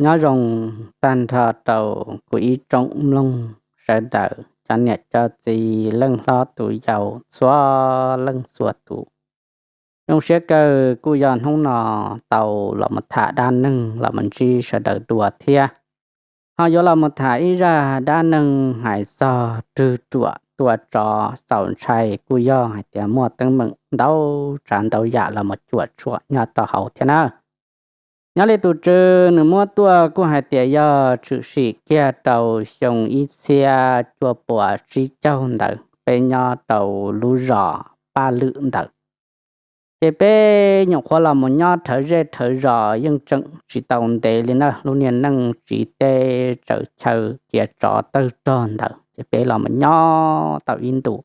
Nyob zoo tag nrho rau kuv ib tsoom mloog sawv daws, cov niam cov txiv, leej hlob tus yau, txhua leej txhua tus. Zoo siab kawg kuj yog hnub no tau los mus tham dab neeg los mus ntsib sawv daws dua thiab. Ho yuav los mus tham ib zaj dab neeg hais txog rwg ruam tua tsov xaus ntshai, kuj yog hais tias muaj teeb meem ntau tsav ntau yam los mus cuam tshuam nyob rau hauv thiab na. Nyob li tus tswv nws muab tuaj kuj hais tias yog tshwm sim kiag rau xyoo ib txhiab cuaj puas tsib caug ntawd, peb nyob rau lub zos Paj Lwm ntawd. Ces peb nyuam qhuav los mus nyob rhawv zej rhawv zos yeej tseem tsis tau ntev li na, lub niag neej tsiv teb tsaws chaw cia tsov tawg rog ntawd, ces peb los mus nyob tau ib ntus.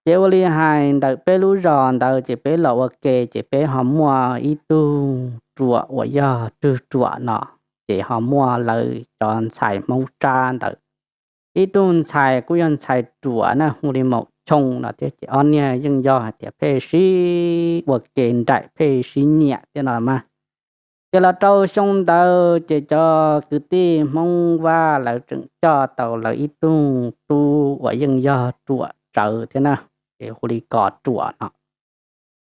Ces ua li hais ntawm peb lub zos ntawd ces peb los ua ke ces peb ho muaj ib tug ruam uas yog rwg ruam no, ces ho muaj lawv cov ntxhais Hmoob Tsab ntawd ib tug ntxhais kuj yog ntxhais ruam na, hu li Maum Choo no thiab. Ces ob niag yeej yog hais tias pheej sib ua ke nraim pheej sib nyiam thiab no mas. Ces los rau xyoo ntawd ces cov kwv tij Hmoob Vaj lawv tseem coj tau lawv ib tug tub uas yeej yog ruam tsawv thiab na, ces hu li Kos Ruam no.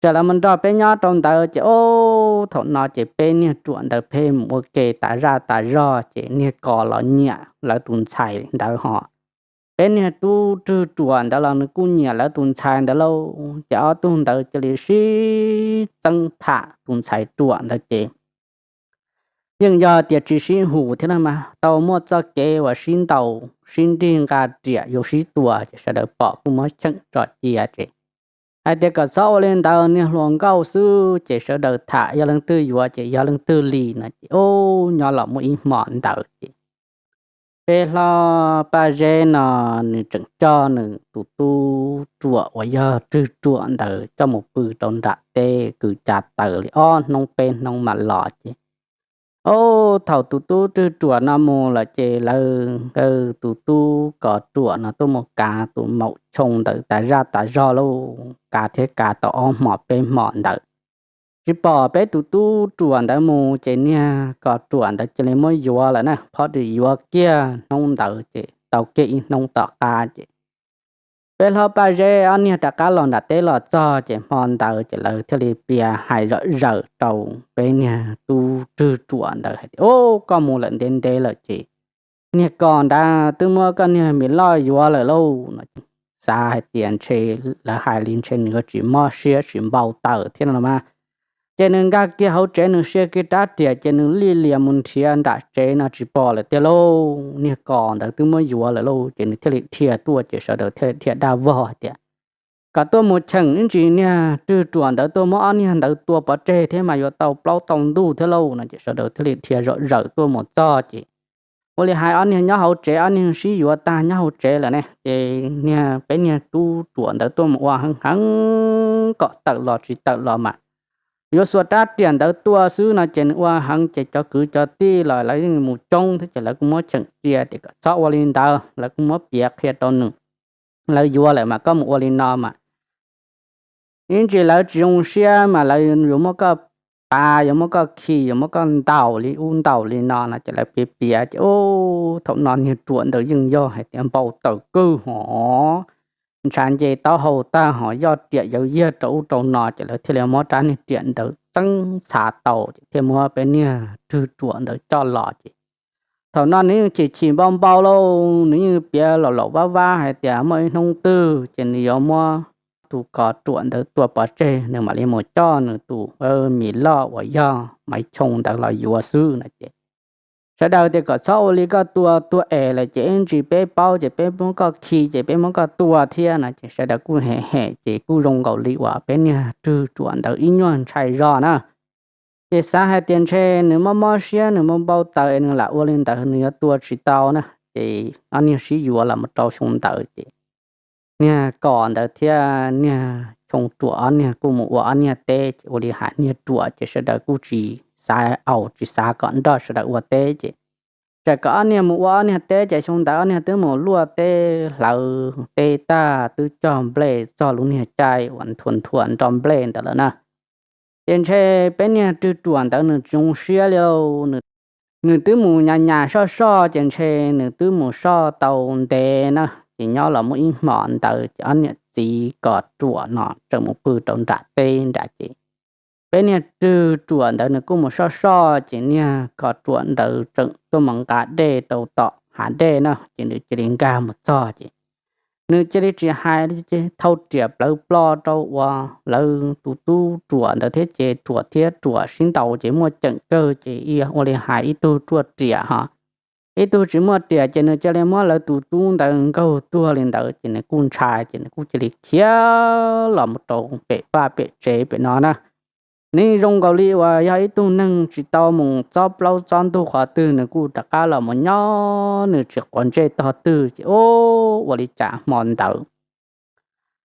Ces lawv mus nrog peb nyob rau ntawd ces ub thaum no ces peb niag ruam ntawd pheej mus ua ke tas zaj tas zog ces niag Kos los nyiam lawv tus ntxhais ntawd ho peb niag tub rwg ruam ntawd los nws kuj nyiam lawv tus ntxhais ntawd lauj. Ces ob tug ntawd cia li sib txeeb tham tus ntxhais ruam ntawd ces yeej yog tias tsis sib hum thiab na mas tau muaj txoj kev uas sib ntaus sib nrig nqa riam yuav sib tua ces sawv daws pom kuj muab cheem tso cia ces hais tias kom txhob ua li ntawd, niag hluas nkauj xwb ces sawv daws tham yog leej twg yuav ces yog leej twg li no ces ub nyob los muaj ib hmo ntawd ces peb hlob Paj Zeb no nws tseem coj nws tus tub ruam uas yog rwg ruam ntawd coj mus pw rau nram teb kwv cav taws li ob hnub peb hnub mam los ces ub thaum tus tub rwg ruam no mus lawm ces lawv, tus tub Kos Ruam no tuaj mus kav tus Maum Choo ntawd tas zaj tas zog lauj, kav thiab kav tau ob hmo peb hmo ntawd tsis pom peb tus tub ruam ntawd mus ces niag Kos Ruam ntawd cia li muab yuav lawm na. Phov dim yuav kiag hnub ntawd ces tau kiag ib hnub tom qab ces peb hlob Paj Zeb ob niag rov qab los nram teb los txog ces hmo ntawd ces lawv thiaj li piav hais zom zaws rau peb niag tub rwg ruam ntawd hais tias, Ub, koj mus lawm ntev ntev lawm ces niag Kos ntawd twb muab koj niag Mis Loj yuav lawm lauj no. Xav hais tias ntshe lawv hais li ntshe nws yuav tsis mob siab tsis npau taws thiab no mas. Ces nws nkag kiag hauv tsev nws sia kiag rab riam ces nws lij lias mus nrhiav nram tsev no tsis pom lawm tiag lauj, niag Kos ntawd twb muab yuav lawm lauj. Ces nws thiaj li dhia tuaj ces sawv daws thiaj li dhia dab vog hais tias kom tuaj mus cheem ib ntsis niag rwg ruam ntawd tuaj muab ob niag ntawd tua pov tseg thiab mas yuav tau plaub tau ntug thiab lauj no. Ces sawv daws thiaj li dhia zom zaws tuaj mus txog ces ua li hais ob niag nyob hauv tsev, ob niag sib yuav tag nyob hauv tsev lawm ne. Ces niag peb niag tub ruam ntawd tuaj mus ua heev heev kom tawm los tsis tawm los mas yuav xuas rab riam ntawd tua xwb no ces nws ua heev ces cov kwv cov tij los lawv yeej mus coob thiab ces lawv kuj muab cheem cia tias kom txhob ua li ntawd, lawv kuj muab piav qhia rau nws, lawv yuav lawm mas koj mus ua li no mas ib ntsis lawv tsis zoo siab mas lawv yuav muab koj pav, yuav muab koj khi, yuav muab koj ntaus li ub ntaus li no no ces lawv piav piav ces ub thaum no niag ruam ntawd yeej yog hais tias npau taws kawg hov, ntshav nce taub hau tag hov, yoj riam yawv yiag rau ub rau no ces lawv thiaj li muab rab niag riam ntawd txeeb txhav tau ces thiaj muab peb niag rwg ruam ntawd coj los ces thaum no nws yeej chim chim npau npau lauj, nws yeej piav laum laum vab vab hais tias muaj ib hnub twg ces nws yuav muab tus Kos Ruam ntawd tua pov tseg nws mam li mus coj nws tus Mis Loj uas yog Maiv Choo ntawd los yuav xwb no ces sawv daws tias kom txhob ua li, koj tua tuag es lawm ces ib ntsis peb paub ces peb muab koj khi ces peb muab koj tua thiab no ces sawv daws kuj hem hem ces kuj zoo nkaus li uas peb niag rwg ruam ntawd ib nyuag ntshai zog na. Ces xav hais tias ntshe nws mob mob siab nws npau npau taws es nws lam ua li ntawd nws yuav tua tsis tau na. Ces ob niag sib yuav los mus rau xyoo ntawd ces niag Kos ntawd thiab niag Choo Ruam ob niag kuj mus ua ob niag teb ces ua li hais niag ruam ces sawv daws kuj tsis xav aus tsis xav kom nrog sawv daws ua teb ces txawm kom ob niag mus ua ob niag teb ces xyoo ntawd ob niag twb mus luaj teb hlawv teb tag twb cog nplej txog lub niag caij uas nthua nthua nroj nplej ntawd lawm na. Ces ntshe peb niag rwg ruam ntawd nws tsis zoo siab li lauj, nws nws twb mus nyas nyas soj soj ces ntshe nws twb mus soj tau ntev na, ces nyob los muaj ib hmos ntawd ces ob niam txiv kos ruam no tseem mus pw rau nram teb nrad ces peb niag rwg ruam ntawd nws kuj mus soj soj ces niag kos ruam ntawd tseem tuaj mus nqa dej rau tom hav dej na, ces nws cia li nkag mus txog ces nws cia li tsis hais li ces thau riam plawv plo rau uas lawv tus tub ruam ntawd thiab ces ruam thiab ruam sib ntaus ces muaj ceem kawg ces ua li hais ib tug ruaj riam ho ib tug tsis muaj riam ces nws cia li muab lawv tus tub ntawd nkaug tuag li ntawd ces nws kuj ntshai ces nws kuj cia li khiav los mus rau pem vaj pem tsev pem no na. Nws zoo nkaus li uas yog ib tug neeg tsis tau mus txob plaub txob ntug qhov twg, nws kuj rov qab los mus nyob nws tsis quav ntsej tog twg ces ua li cas hmo ntawd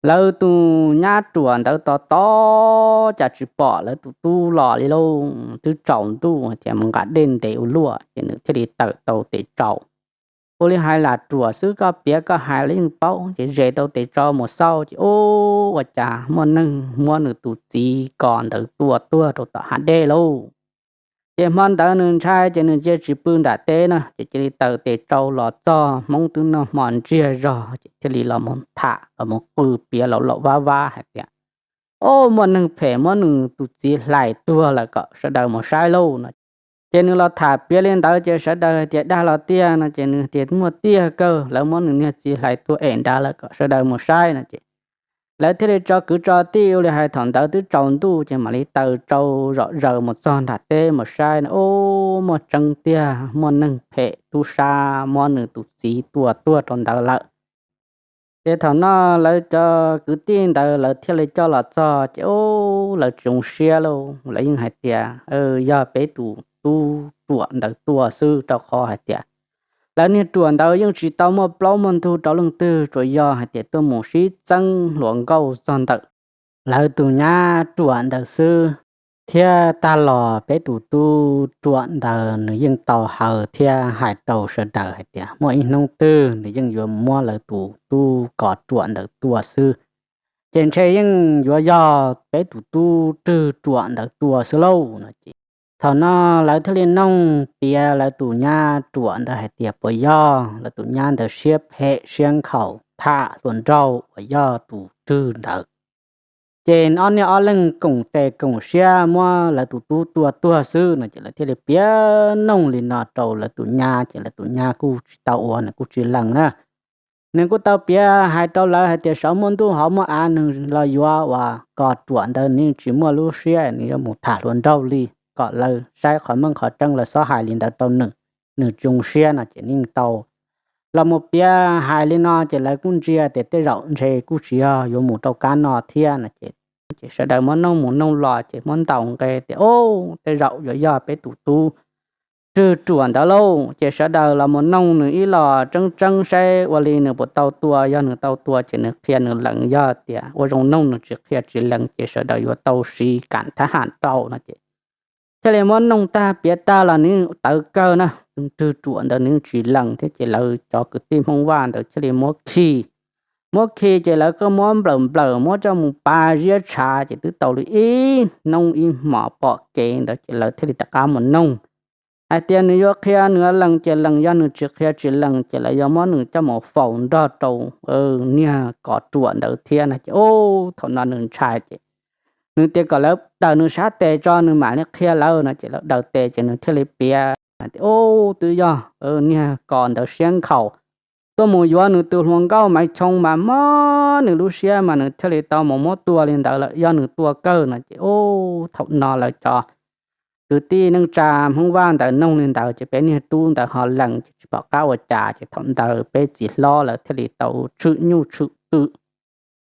lawv tus nyab ruam ntawd tos tos cas tsis pom lawv tus tub los li lauj, twb tsaus ntuj hais tias mus nqa dej ntev ua luaj ces nws thiaj li tawm tau tes tsau. Ua li hais lam ruam xwb, koj piav koj hais los yeej paub ces ze tau tes tsau mus xauj ces ua cas muaj neeg muab nws tus txiv kos ntawd tua tuag rau tom hav dej lauj. Ces hmo ntawd nws ntshai ces nws cia tsis pw nram teb na ces cia li tawm tes tsau los txog, hmoob twb noj hmo ntsiag zog ces thiaj li los mus tham los mus qw piav laum laum vab vab hais tias, Ob, muaj neeg phem muab nws tus txiv hlais tuag lawm kom sawv daws mus saib lauj no. Ces nws los tham piav li ntawd ces sawv daws hais tias, Dag los tiag no ces nws tias, Muaj tiag kawg, lawv muab nws niag txiv hlais tuag em nrad lawm kom sawv daws mus saib no ces lawv thiaj li tso kwv tso tij ua li hais thaum ntawd twb tsaus ntuj ces mam li taws tsau zom zaws mus txog nram teb mus saib no, Ob, muaj tseeb tiag, muaj neeg phem tub sab muab nws tus txiv tua tuag rau ntawd lawm. Ces thaum no lawv cov kwv tij ntawd lawv thiaj li coj los txog ces lawv tsis zoo siab lauj, lawv yeej hais tias, Yog peb tus tub ruam ntawd tua xwb, rau qhov hais tias lawv niag ruam ntawd yeej tsis tau muaj plaub muaj ntug rau leej twg, tsuas yog hais tias tuaj mus sib txeeb hluas nkauj txog ntawm lawv tus nyab ruam ntawd xwb. Thiab tag los peb tus tub ruam ntawd nws yeej tau hawv thiab hais rau sawv daws hais tias muaj ib hnub twg nws yeej yuav muab lawv tus tub kos ruam ntawd tua xwb, ces ntshe yeej yuav yog peb tus tub rwg ruam ntawd tua xwb lauj no ces thaum no lawv thiaj li noog piav lawv tus nyab ruam ntawd hais tias puas yog lawv tus nyab ntawd siab phem siab nkhaus tham hluas nraug uas yog tus rwg ntawd, ces ob niag ob leeg koom tes koom siab muab lawv tus tub tua tuag xwb no ces lawv thiaj li piav noog li no rau lawv tus nyab ces lawv tus nyab kuj tsis tau ua, nws kuj tsis lees na. Nws kuj tau piav hais rau lawv hais tias saum muaj ntuj hauv muaj av, nws los yuav uas kos ruam ntawd nws tsis muaj lub siab nws yuav mus tham hluas nraug li, kom lawv saib qhov meej qhov tseeb, lawv txhob hais li ntawd rau nws, nws tsis zoo siab no ces nws tau los mus piav hais li no ces lawv kuj ntsia tias tej zaum ntshe kuj tsis yog yuav mus rau kab no thiab no ces ces sawv daws muab noog mus noog los ces muab ntaus nqe tias, Ob, tej zaum yuav yog peb tus tub rwg ruam ntawd lauj. Ces sawv daws los mus noog nws ib los tseeb tseeb saib ua li nws puas tau tua, yog nws tau tua ces nws qhia nws lees, yog tias ua zoo noog nws tsis qhia tsis lees ces sawv daws yuav tau siv kam thab ham rau no ces thiaj li muab noog tag piav tag los nws tawv kawg na, rwg ruam ntawd nws tsis lees thiab ces lawv cov kwv tij Hmoob Vaj ntawd thiaj li muab khi. Muab khi ces lawv kuj muab nplawm nplawm muab coj mus pa ziab tshav ces twb tau li ib hnub ib hmos pom kev ntawd ces lawv thiaj li rov qab mus noog hais tias nws yuav qhia nws lees ces lees, yog nws tsis qhia tsis lees ces lawv yuav muab nws coj mus faus nrog rau niag kos ruam ntawd thiab no ces, Ob, thaum no nws ntshai ces nws tias kom lawv daws nws sab tes tso nws mam li qhia lawv no ces lawv daws tes ces nws thiaj li piav tias, Ob, twb yog niag kos ntawd siab nkhaus tuaj mus yuav nws tus hluas nkauj Maiv Choo mas mob nws lub siab mas nws thiaj li tau mus muab tua li ntawd lawm, yog nws tua kawg no ces, Ob, thaum no lawv cov kwv tij neej tsa Hmoob Vaj ntawd noog li ntawd ces peb niag tub ntawd ho lees ces tsis pom qab ua cas ces thaum ntawd peb txiv hlob lawv thiaj li tau tshwm nyuj tshwm twm,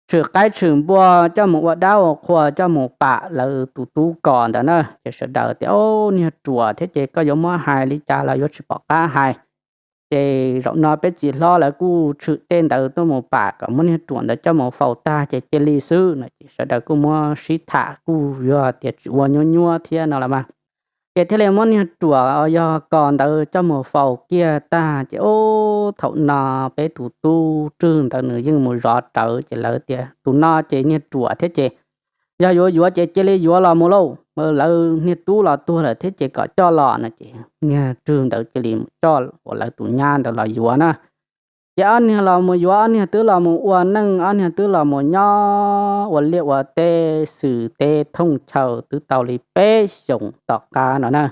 tshwm qaib tshwm npua coj mus ua dab ua qhua coj mus pam lawv tus tub kos ntawd na ces sawv daws tias, Ob, niag ruam thiab ces koj yuav muab hais li cas los yuav tsis pom qab hais. Ces zaum no peb txiv hlob lawv kuj tshwm tej ntawd tuaj mus pam kom muab niag ruam ntawd coj mus faus tag ces cia li xwb no ces sawv daws kuj muab sib tham kuj yog tias tsis ua nyuab nyuab thiab no los mas. Ces thiaj li muab niag ruam yog kos ntawd coj mus faus kiag tag ces, Ob, thaum no peb tus tub rwg ntawd nws yeej mus zov rawv ces lawv tias, Tus no ces niag ruam thiab ces yog yuav yuav ces cia li yuav los mus lauj. lawv niag tub los tuag lawm thiab ces kom coj los no ces niag rwg ntawd cia li mus coj uas lawv tus nyab ntawd los yuav na. Ces ob niag los mus yuav, ob niag twb los mus ua neej, ob niag twb los mus nyob ua liaj ua teb xwm teb thooj chaw twb tau li peb xyoos tom qab no na.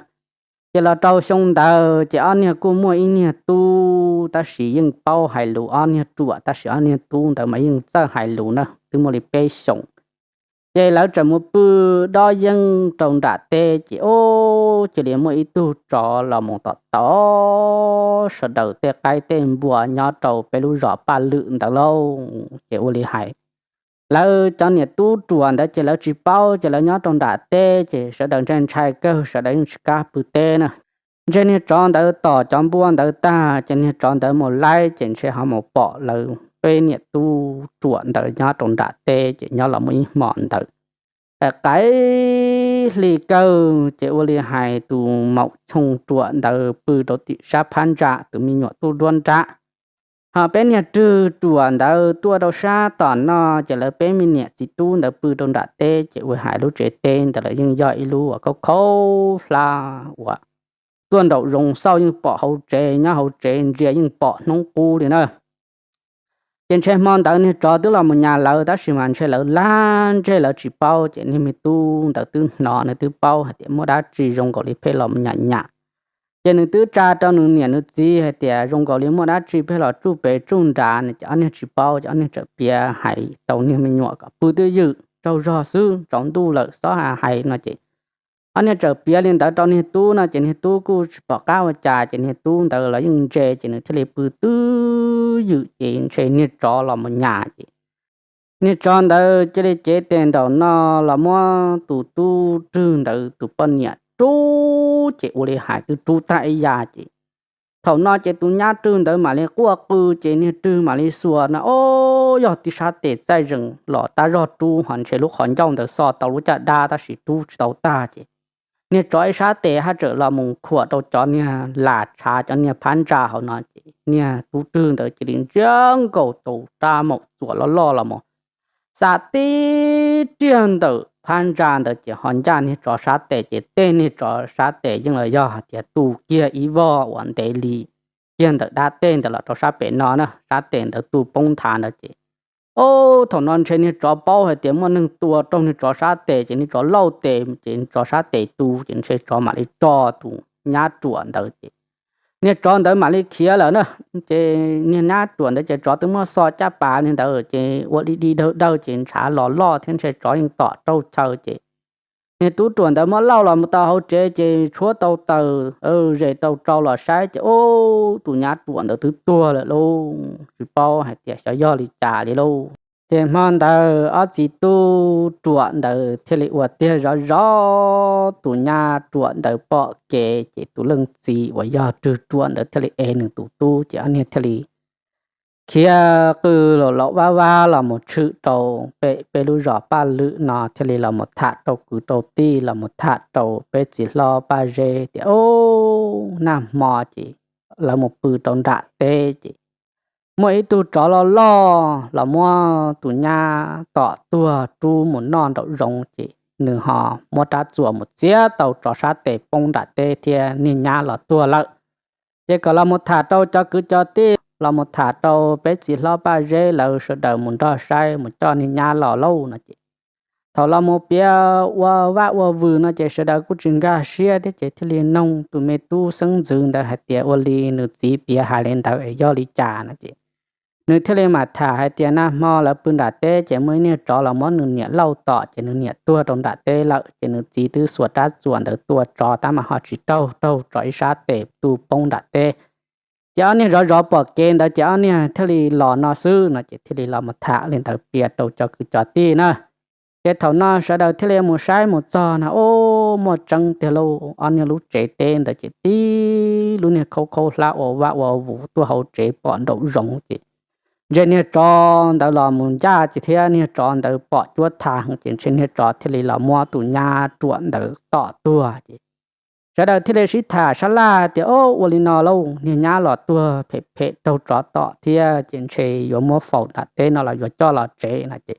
Ces los rau xyoo ntawd ces ob niag kuj muaj ib niag tub, tab sis yeej paub hais lus, ob niag ruam tab sis ob niag tub ntawd mas yeej txawj hais lus na, twb muaj li peb xyoos. Ces lawv tseem mus pw dob yeeb rau nram teb ces ub, cia li muaj ib tug tsov los mus tom tom sawv daws tej qaib tej npua nyob rau peb lub zos Paj Lwm ntawd lauj. Ces ua li hais lawv cov niam tub ruam ntawd ces lawv tsis paub, ces lawv nyob rau nram teb ces sawv daws ntshai ntshai kawg, sawv daws yeej tsis kam pw teb na. Ntshe niag tsov ntawd tom cov npua ntawd tag ces niag tsov ntawd mus laib ces ntshe ho mus pom lawv peb niam tub ruam ntawd nyob rau nram teb ces nyob los muaj ib hmo ntawd, qaib hli kawg ces ua li hais tus maum Choo ruam ntawd pw rau tim sab phab ntsa, tus me nyuam tub duab nrab. Ho peb niag rwg ruam ntawd tuaj rau sab tom no, ces lawv peb me niam txiv tub ntawd pw rau nram teb, ces ua hais lub tsev teb ntawd lawv yeej yog ib lub uas khaub khaub hlab uas tuaj nraum zoov xauj yeej pom hauv tsev, nyob hauv tsev ntsia yeej pom hnub qub li na. Ces ntshe hmo ntawd niag tsov twb los mus nyas lawv, tab sis mas ntshe lawv lag ntseg lawv tsis paub, ces niag me tub ntawd twb hnov, nws twb paub hais tias muaj dab tsi zoo nkaus li pheej los mus nyas nyas. Ces nws twb tsa rau nws niam nws txiv hais tias zoo nkaus li muaj dab tsi pheej los tsuj pem tsuj nrad no, ces ob niag tsis paub, ces ob niag txawm piav hais rau niag me nyuam kom pw twj ywm tsaug zog xwb, tsaus ntuj lawm xob hais no ces ob niag txawm piav li ntawd rau niag tub no, ces niag tub kuj tsis pom qab ua cas, ces niag tub ntawd los yeej ntse, ces nws thiaj li pw twj ywm, ces ntshe niag tsov los mus nyas ces niag tsov ntawd cia li cev tes nraum no los muab tus tub rwg ntawd tus poj niam rub, ces ua li hais twb rub tag ib yam ces thaum no ces tus nyab rwg ntawd mam li quaj qw, ces niag rwg mam li xuas no, o, yog tib sab tes txaij zees los tab zog rub, ho ntshe lub qhov ncauj ntawd xo tau lub caj dab tab sis rub tsis tau tag ces niag tsov ib sab tes haj tseem los mus khuam rau cov niag las tshav cov niag phab ntsa hauv no ces niag tub rwg ntawd cia li ntsia nkaus tus rab maum txuas loj loj los mus xa tib riag ntawm phab ntsa ntawd ces ho ncaj niag tsov sab tes, ces tej niag tsov sab tes yeej los yog hais tias tu kiag ib voj uas ntev li kiag ntawm dab teg ntawd los rau sab pem no na, sab tes ntawd tu poob nthav ntawd ces o, thaum no ntshe niag tsov paub hais tias muaj neeg tua raug niag tsov sab tes, ces niag tsov lauj tes ces tsov sab tes tu, ces ntshe tsov mam li tso tus nyab ruam ntawd ces niag tsov ntawd mam li khiav lawm na. Ces niag nyab ruam ntawd ces tsov twb muab xo caj pas li ntawd ces ua li di dawg dawg ces ntshav los loj thiab ntshe tsov yeej tom raug chaw ces niag tub ruam ntawd muab lauj los mus tau hauv tsev ces tshuab tau taws, zes tau tsau los saib ces ub, tus nyab ruam ntawd twb tuag lawm lauj, tsis paub hais tias xyov yog li cas li lauj. Ces hmo ntawd ob txiv tub ruam ntawd thiaj li ua tiag zov zov tus nyab ruam ntawd pom kev ces tus leej txiv uas yog rwg ruam ntawd thiaj li ev nws tus tub ces ob niag thiaj li khiav qw los los vaj vab los mus tshwm rau pem peb lub zos Paj Lwm no thiaj li los mus tham rau kwv rau tij los mus tham rau peb txiv hlob Paj Zeb tias o, nag hmo ces lawv mus pw rau nram teb ces muaj ib tug tsov loj loj los muab tus nyab tom tuag rub mus noj nraum zoov ces nws ho muab rab txuas mus txiav tau tsov sab tes poob nram teb thiab niag nyab los tuag lawm. Ces kom los mus tham rau cov kwv cov tij, los mus tham rau peb txiv hlob Paj Zeb lawv sawv daws mus nrog saib mus coj niag nyab los lauj no ces thaum los mus piav ua vaj ua vwm no ces sawv daws kuj tsis nkag siab thiab ces thiaj li noog tus me tub xeeb ntxwv ntawd hais tias ua li nws txiv piav hais li ntawd es yog li cas no ces nws thiaj li mam tham hais tias nag hmo lawv pw nram teb ces muaj ib niag tsov los muab nws niam lauj tom ces nws niam tuag rau nram teb lawm ces nws txiv twb xuas rab txuas ntawd tua tsov tab mas ho tsis raug, raug tsov ib sab tes tu poob nram teb. Ces ob niag zov zov pom kev ntawd ces ob niag thiaj li los no xwb no ces thiaj li los mus tham li ntawd piav rau cov kwv cov tij na. Ces thaum no sawv daws thiaj li mus saib mus txog no, o, muaj tseeb tiag lauj, ob niag lub tsev teb ntawd ces tib lub niag khaub khaub hlab ua vaj ua vus tuaj hauv tsev pom nraum zoov ces ntshe niag tsov ntawd los mus ncaj ces thiab niag tsov ntawd pom cuab tha ces ntshe niag tsov thiaj li los muab tus nyab ruam ntawd tom tuag ces sawv daws thiaj li sib tham sab laj tias o, ua li no lauj, niag nyab los tuag phem phem raug tsov tom thiab ces ntshe yuav muab faus nram teb no los yuav coj los tsev no ces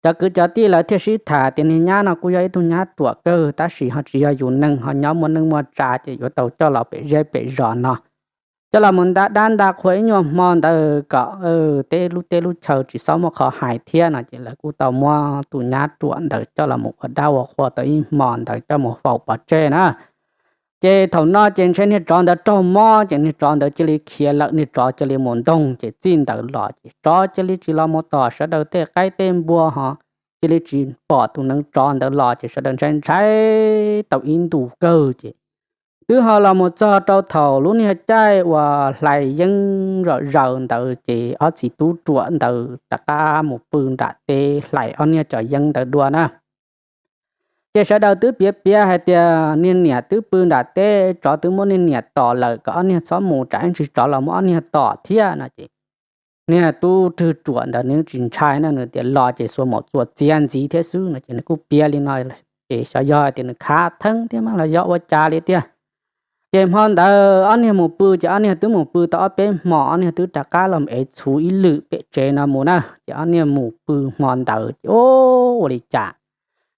Cov kwv cov tij lawv thiaj sib tham tias niag nyab no kuj yog ib tug nyab ruam kawg tab sis ho tsis yog yus neeg, ho nyob muaj neej muaj tsa ces yuav tau coj los pem zej pem zos no, coj los mus nta dab nta qhua ib nyuag hmo ntawd kom tej lub teb lub chaw tsis txhob muaj qhov hais thiab no ces lawv kuj tau muab tus nyab ruam ntawd coj los mus ua dab ua qhua tau ib hmo ntawd coj mus faus pov tseg na. Ces thaum no ces ntshe niag tsov ntawd raug mob ces niag tsov ntawd cia li khiav lawm, niag tsov cia li mus ntoog ces txij ntawd los ces tsov cia li tsis los mus tom sawv daws tej qaib tej npua ho cia li tsis pom tus neev tsov ntawd los ces sawv daws ntshai ntshai tau ib ntus kawg ces twb ho los mus txog rau thaum lub niag caij uas hlais yeeb zom zaws ntawd ces ob txiv tub ruam ntawd rov qab mus pw nram teb hlais ob niag cov yeeb ntawd dua na. Ces sawv daws twb piav piav hais tias niag niam twb pw nram teb, tsov twb muab niag niam tom lawm, kom ob niag txhob mus tsam ib ntsis tsov los muab ob niag tom thiab no ces niag tub rwg ruam ntawd nws tsis ntshai na, nws tias los ces xuas maum txuas txiav ntxiv thiab xwb no ces nws kuj piav li no. Ces xyov yog tias nws khav theeb thiab mas los yog ua cas li tiag. Ces hmo ntawd ob niag mus pw ces ob niag twb mus pw tau ob peb hmo, ob niag twb rov qab los ev txhuv ib lwm pem tsev no mus na. Ces ob niag mus pw hmo ntawd ces ua li cas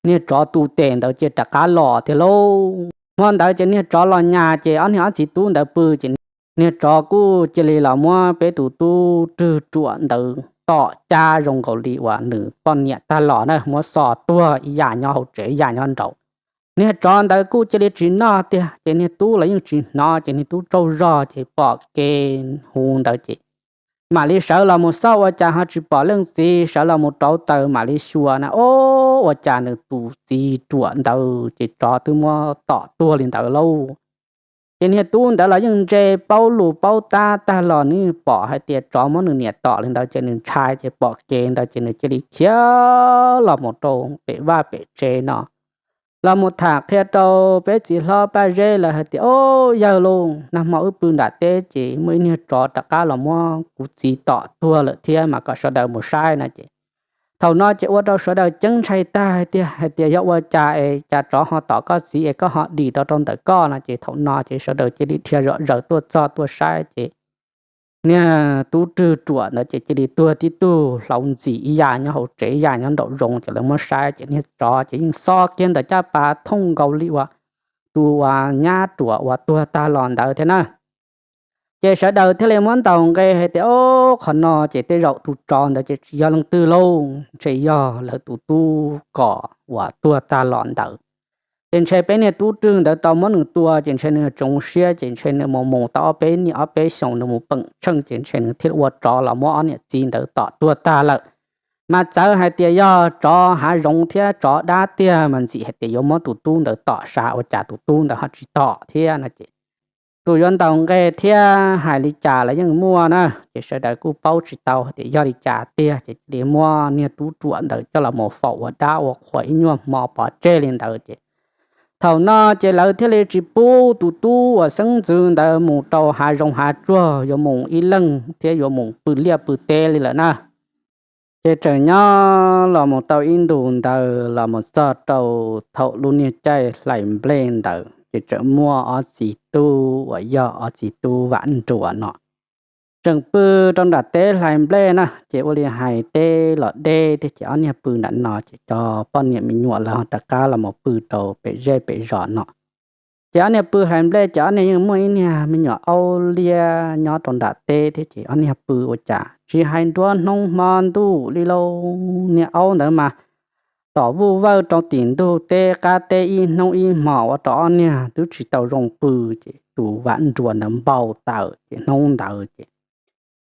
niag tsov tus tes ntawd cia rov qab los thiab lauj. Hmo ntawd ces niag tsov los nyas ces ob niag ob txiv tub ntawd pw ces niag tsov kuj cia li los muab peb tus tub rwg ruam ntawd tom cab zoo nkaus li uas nws poj niam tag los na, muab xo tuag ib yam nyob hauv tsev ib yam nyob nraud. Niag tsov ntawd kuj cia li tsis noj tiag ces niag tub los yeej tsis hnov ces niag tub tsaug zog ces pom kev huv ntawd ces mam li sawv los mus xauj ua cas ho tsis pom leej txiv, sawv los mus rauv taws mam li xyuas na, o, ua cas nws tus txiv ruam ntawd ces tsov twb muab tom tuag li ntawd lauj. Ces niag tub ntawd los yeej ntse paub lus paub tab tag los nws pom hais tias tsov muab nws niam tom li ntawd ces nws ntshai ces pom kev ntawd ces nws cia li khiav los mus rau pem vaj pem tsev no los mus tham qhia rau peb txiv hlob Paj Zeb lawv hais tias, o, yawg lauj, nag hmo wb pw nram teb ces muaj ib niag tsov rov qab los muab kuv txiv tom tuag lawm thiab mas kom sawv daws mus saib no ces thaum no ces ua rau sawv daws ceeb ntshai tag hais tias, hais tias yog ua cas es cas tsov ho tom koj txiv es koj ho dim rau rau ntawm koj no ces thaum no ces sawv daws cia li dhia zom zaws tuaj txog tuaj saib ces niag tub rwg ruam ntawd ces cia li tuag tib tug hlauv ntxim ib yam nyob hauv tsev ib yam nyob nraum zoov ces lawv muab saib ces niag tsov ces yeej xob kiag ntawm caj pas thooj nkaus li uas tus uas nyab ruam uas tuag tag los ntawd thiab na. Ces sawv daws thiaj li muab ntaus nqe hais tias, o, qhov no ces tej zaum tus tsov ntawd ces tsis yog leej twg lauj, ntshe yog lawv tus tub kom uas tuag tag los ntawd. Ces ntshe peb niag tub rwg ntawd tau muab nws tua ces ntshe nws tsoov siab ces ntshe nws mus mus tau ob peb niaj ob peb xyoos nws mus peem tsheej ces ntshe nws thiaj ua tsov los muab ob niam txiv ntawd tom tuag tag lawm. Mas txawv hais tias yog tsov hav zoov thiab tsov dab tiag mas ntxim hais tias yuav muab tus tub ntawd tom sav, ua cas tus tub ntawd ho tsis tom thiab no ces tus yuav ntaus nqe thiab hais li cas los yeej muaj na. Ces sawv daws kuj paub tsis tau hais tias yog li cas tiag ces cia li muab niag tub ruam ntawd coj los mus faus ua dab ua qhua ib nyuag hmo pov tseg li ntawd ces thaum no ces lawv thiaj li tsis pub tus tub uas xeeb ntxwv ntawd mus rau hav zoov hav tsuag yuav mus ib leeg thiab yuav mus pw liaj pw teb li lawm na. Ces tseem nyob los mus tau ib ntus ntawd los mus txog rau thaum lub niag caij hlais nplej ntawd ces tseem muaj ob txiv tub uas yog ob txiv tub Vam Nruas no tseem pw rau nram teb hlais nplej na. Ces ua li hais teb los deb thiab ces ob niag pw nram no ces cov poj niam me nyuam lawv ho rov qab los mus pw rau pem zej pem zos no. Ces ob niag pw hlais nplej ces ob niag yeej muaj ib niag me nyuam aub liab nyob rau nram teb thiab ces ob niag pw ua cas tsis hais nruab hnub hmo ntuj li lauj, niag aub ntawd mas tom vuj vawj rau tim ntug teb qab teb ib hnub ib hmos ua rau ob niag twb tsis tau zoo pw. Ces tus Vam Nruas ntawd npau taws ces hnub ntawd ces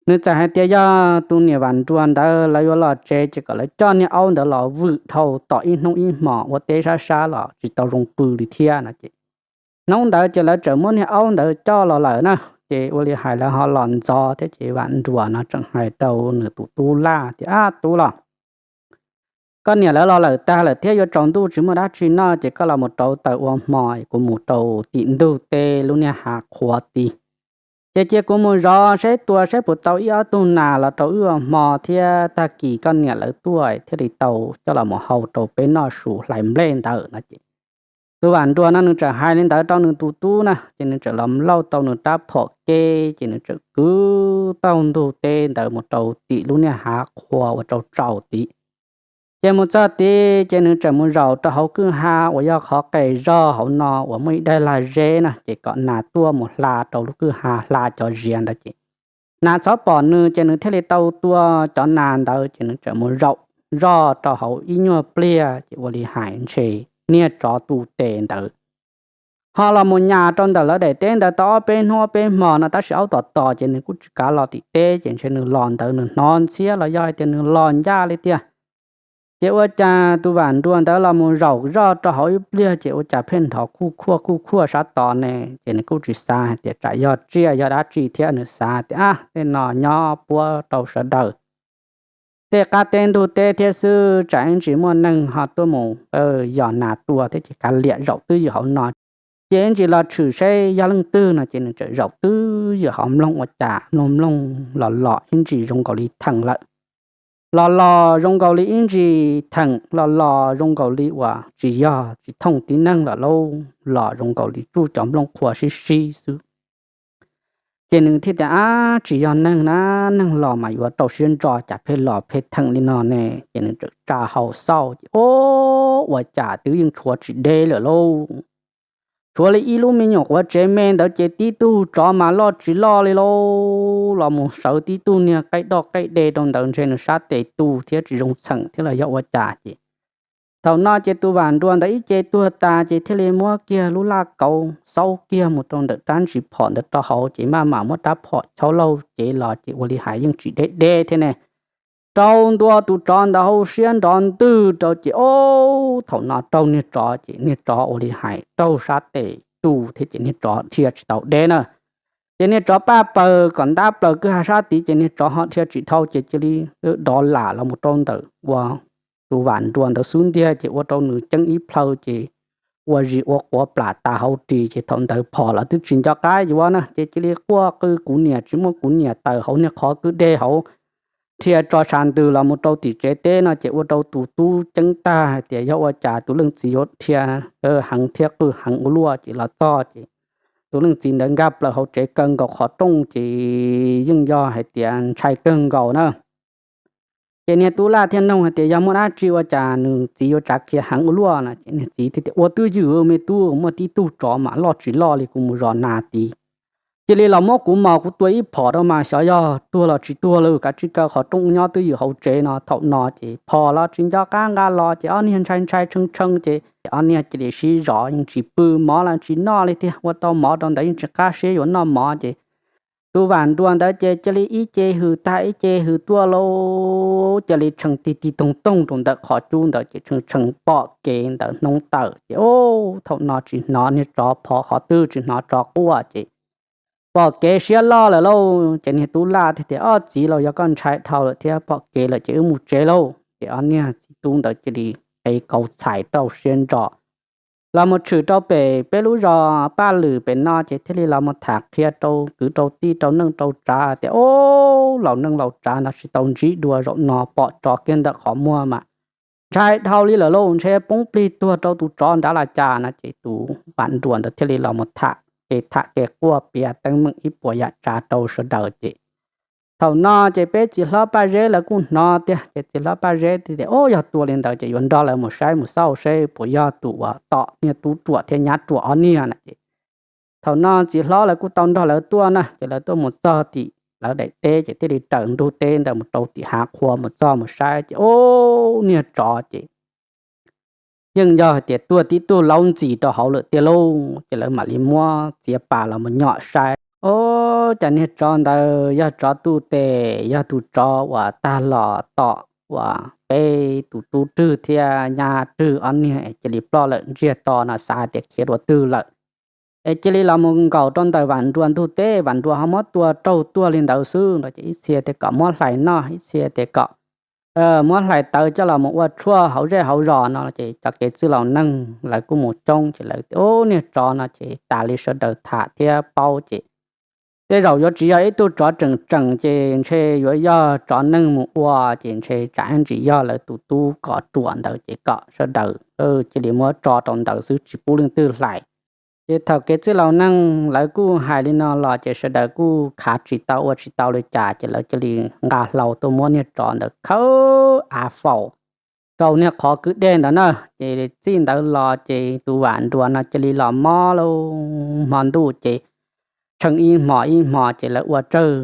nws txawm hais tias yog tus niam Vam Nruas ntawd lawv yuav los tsev ces kom lawv coj niag aub ntawd los vwm dhau tom ib hnub ib hmos ua teb sab sab los tsis tau zoo pw li thiab no ces hnub ntawd ces lawv tseem muab niag aub ntawd coj los lawm na. Ces ua li hais lawv ho los ntxov thiab ces Vam Nruas no tseem hais rau nws tus tub Laj tias, ab tub los, koj niam lawv los lawm tag lawm thiab yuav tsaus ntuj tsis muaj dab tsi noj ces koj los mus rauv taws ua hmo, kuv mus rau tim ntug teb lub niag hav qhuav tid. Ces cia kuv mus zov saib tua saib puas tau ib ob tug nas los rau wb ua hmo thiab tag kis koj niam lawv tuaj thiaj li tau coj los mus hau rau peb noj su hlais nplej ntawd no ces tus Vam Nruas no nws txawm hais li ntawd rau nws tus tub na ces nws txawm los lauj tau nws rab phom kev ces nws txawm kwv taug ntug teb ntawd mus rau tim lub niag hav qhuav uas tsaus tsaus tid. Ces mus txog tid ces nws txawm mus zaum rau hauv kwj ha uas yog qhov qes zog hauv no uas muaj ib daim lag zeb na, ces kom nas tuaj mus hla rau lub kwj ha, hla cov ziav ntawd ces nas txhob pom nws, ces nws thiaj li tau tua cov nas ntawd, ces nws txawm mus zaum zoj rau hauv ib nyuag pliag, ces ua li hais ntshe niag tsov tu tes ntawd ho los mus nyas rau ntawm lawv daim teb ntawd tau ob peb hnub ob peb hmo no, tab sis aub tom tos ces nws kuj tsis kav los tim teb, ces ntshe nws los ntawd nws hnov ntxhiab los yog hais tias nws los ncaj li tiag. Ces ua cas tus Vam Nruas ntawd los mus zaum zoj rau hauv ib pliag ces ua cas pheej nrov khuj khuaj khuj khuaj sab tod ne, ces nws kuj tsis xav hais tias tsam yog tsiaj yog dab tsi thiab, nws xav tias a tej no nyob puab rau sawv daws tej qab teb ntug teb thiab xwb, tsam ib ntsis muaj neeg ho tuaj mus yos nas tua thiab, ces kav liam zaum twj ywm hauv no, ces ib ntsis los tshwm seb yog leej twg no, ces nws txawm zaum twj ywm hauv mloog ua cas mloog mloog los los ib ntsis zoo nkaus li theem lawm. Los los zoo nkaus li ib ntsis theem los los zoo nkaus li uas tsis yog tsis thooj tib neeg lawm lauj, los zoo nkaus li tsuj cov nplooj qhuav sib sib xwb. Ces nws thiaj tias ab, tsis yog neeg na, neeg los mas yuav rau siab ntso, cas pheej los pheej theem li no ne, ces nws txawm tsa hau xauj ces o, ua cas twb yeej tshuav tsis deb lawm lauj. Tshuav li ib lub me nyuam quav tsev me ntawd ces tib tug tsov mas loj tsis loj li lauj, los mus sawv tib tug niag qaij doj qaij de rau ntawd, ntshe nws sab tes tu thiab tsis zoo txheem thiab los yog ua cas ces thaum no ces tus Vam Nruas ntawd ib ce tuag tas ces thiaj li muab kiag lub laj kauv xaub kiag mus rau ntawm rab ntsis phom ntawd rau hauv, ces maj mam muab rab phom chaub laug cev los ces ua li hais yeej tsis deb deb thiab ne. Rau ntua tus tsov ntawd hauv siab nrov ntwg rau ces o, thaum no raug niag tsov ces niag tsov ua li hais raug sab tes tu thiab ces niag tsov dhia tsis tau deb na. Ces niag tsov paj paws kom ntab plaws kwj ha sab tid ces niag tsov ho dhia tsis dhau ces cia li dov lam los mus rau ntawm ua tus Vam Nruas ntawd xub ntiag ces ua rau nws ceeb ib plhaw ces ua zis ua quav plam tas hauv ris ces thaum ntawd phom los twb tsis nco qab yuav na ces cia li quaj qw kuv niam tsis muaj kuv niam tawm hauv niag qhov kwj deg hauv dhia tso sas ntws los mus rau tim tsev teb no ces ua rau tus tub ceeb tag hais tias yog ua cas tus leej txiv yuav dhia heev thiab qw heev ua luaj ces los txog ces tus leej txiv ntawd nkag plaws hauv tsev kaw nkaus qhov rooj ces yeej yog hais tias ntshai kawg nkaus na. Ces niag tub laj thiaj noog hais tias yog muaj dab tsi ua cas nws txiv yuav tsav khiav heev ua luaj no ces niag txiv thiaj tias ua twj ywm me tub, muaj tib tug tsov mas loj tsis loj li kuv mus zos nas tid cia li los muab kuv mos kuv tua ib phom rau mas xyov yog tuag los tsis tuag lawm, kav tsij kaw qhov rooj nyob twj ywm hauv tsev no. Thaum no ces phom los tsis nco qab nqa los ces ob niag ntshai ntshai tshee tshee ces ob niag cia li sib zov yeej tsis pw, mov los tsis noj li tiag, ua tau mov rau ntawd yeej tsis qab siab yuav noj mov ces tus Vam Nruas ntawd ces cia li ib ce hws tag ib ce hws tuaj lauj, cia li tshee tig tig toog toog rau ntawm qhov cub ntawd ces tshee tshee pom kev ntawd hnub tawm ces o, thaum no tsis hnov niag tsov phov qhov twg, tsis hnov tsov quaj ces pom kev siab loj lawm lauj. Ces niag tub laj thiaj tias ob txiv lauj, yog koj ntshai dhau lawm thiab pom kev lawm ces wb mus tsev lauj. Ces ob niag txiv tub ntawd cia li ev kauv txhais rau siab ntso los mus tshwm rau pem peb lub zos Paj Lwm pem no ces thiaj li los mus tham qhia rau kwv rau tij rau neej rau tsav tias o, laus neej laus tsav no tsis tau ntsib dua, zaum no pom tsov kiag ntawm qhov muag mas ntshai dhau li lawm lauj, ntshe poob plig tuag rau tus tsov nrad los cas no ces tus Vam Nruas ntawd thiaj li los mus tham kev tham kev quaj piav teeb meem ib puas yam tsav rau sawv daws ces thaum no ces peb txiv hlob Paj Zeb lawv kuj hnov tiag ces txiv hlob Paj Zeb thiaj tias o, yog tua li ntawd ces yuav nrog lawv mus saib mus xauj seb puas yog tus uas tom niag tub ruam thiab nyab ruam ob niag no ces thaum no txiv hlob lawv kuj tau nrog lawv tuaj na ces lawv tuaj mus txog tim lawv daim teb ces thiaj li raws ntug teb ntawd mus rau tim hav qhua mus txog mus saib ces o, niag tsov ces yeej yog hais tias tuag tib tug laub ntxis rau hauv lawm tiag lauj. Ces lawv mam li muab txiav pas los mus nyom saib o, cas niag tsov ntawd yog tsov tuj tes, yog tus tsov uas tag los tom uas peb tus tub rwg thiab nyab rwg ob niag cia li ploj lawm ntsiag to no xav hais tias khiav dua twg lawm es cia li los mus nkaum rau ntawm Vam Nruas ntug teb, Vam Nruas ho muab tua raug tuag li ntawd xwb no ces ib txhia tias kom muab hlais noj, ib txhia tias kom muab hlais tawv coj los mus ua tshuaj hauv zej hauv zos no ces cov kev txwj laus neeg lawv kuj mus coob ces lawv tias o, niag tsov no ces tas li sawv daws tham thiab paub ces tej zaum yuav tsis yog ib tug tsov tseem tseem ces ntshe yuav yog tsov neeg mus ua ces ntshe tsam ntsis yog lawv tus tub kom ruam ntawd ces kom sawv daws cia li muab tso rau ntawd xwb tsis pub leej twg hlais. Ces thaum kev txwj laus neeg lawv kuj hais li no los ces sawv daws kuj khav tsis tau ua tsis tau li cas ces lawv cia li nqa hlau tuaj muab niag tsov ntawd khawb av faus rau niag qhov kwj dej ntawd na. Ces txij ntawd los ces tus Vam Nruas no cia li los mob lauj, hmo ntuj ces tsheej ib hmos ib hmos ces lawv ua tsawg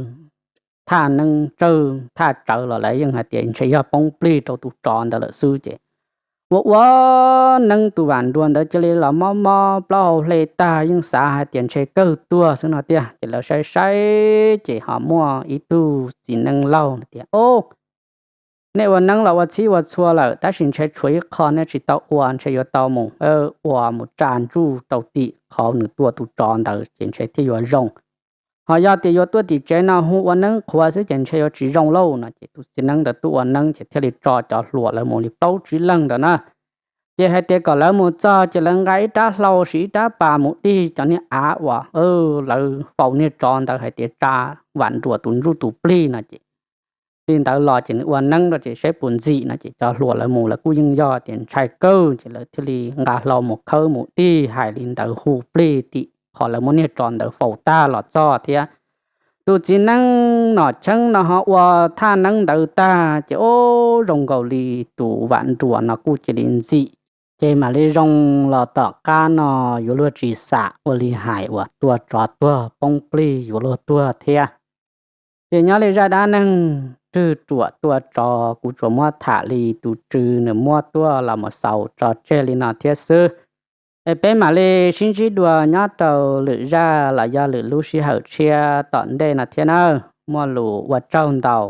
thaj neeb tsawg thaj tsawv los lawv yeej hais tias ntshe yog poob plig rau tus tsov ntawd lawm xwb. Ces ua ua neeb tus Vam Nruas ntawd cia li los mob mob plaub hau hle tag, yeej xav hais tias ntshe kawg tuag xwb no tiag. Ces lawv saib saib ces ho muaj ib tug txiv neeb laug tias, Ob, nej ua neeb los ua txhij ua txhua lawm, tab sis ntshe tshuav ib qho nej tsis tau ua, ntshe yuav tau mus ua mus tsa ntsuj rau tim qhov nws tua tus tsov ntawd ces ntshe thiaj yuav zoo. Ho yog tias yuav tuaj tim tsev no hu ua neeb qhuav xwb ces ntshe yuav tsis zoo lauj no. Ces tus txiv neeb ntawd tuaj ua neeb ces thiaj li tso cov hluas lawv mus li plaub tsib leeg ntawd na. Ces hais tias kom lawv mus txog ces lawv nqa ib rab hlau, siv ib rab pas mus dig cov niag av uas lawv faus niag tsov ntawd hais tias tsa Vam Nruas tus ntsuj tus plig no. Ces li ntawd los ces nws ua neeb rau ces saib puas ntxim no. Ces cov hluas lawv mus lawv kuj yeej yog tias ntshai kawg, ces lawv thiaj li nqa hlau mus khawb mus dig hais li ntawd hu plig tim qhov lawv muab niag tsov ntawd faus tag los txog thiab. Tus txiv neeb Nom Cheeb no ho ua thaj neeb ntawd tag ces ub, zoo nkaus li tus Vam Nruas no kuj cia li ntxim, ces mam li zoo los tom qab no yuav luag tsis xam ua li hais uas tua tsov tuag poob plig yuav luag tuag thiab. Ces nyob li zaj dab neeg rwg ruam tua tsov kuv tsuas muab tham li tus tswv nws muab tuaj los mus xaus tso tseg li no thiab xwb. Es peb mam li sib ntsib dua nyob rau lwm zaj los yog lwm lub sij hawm tshiab tom ntej no thiab nawb. Muaj lus ua tsaug ntau.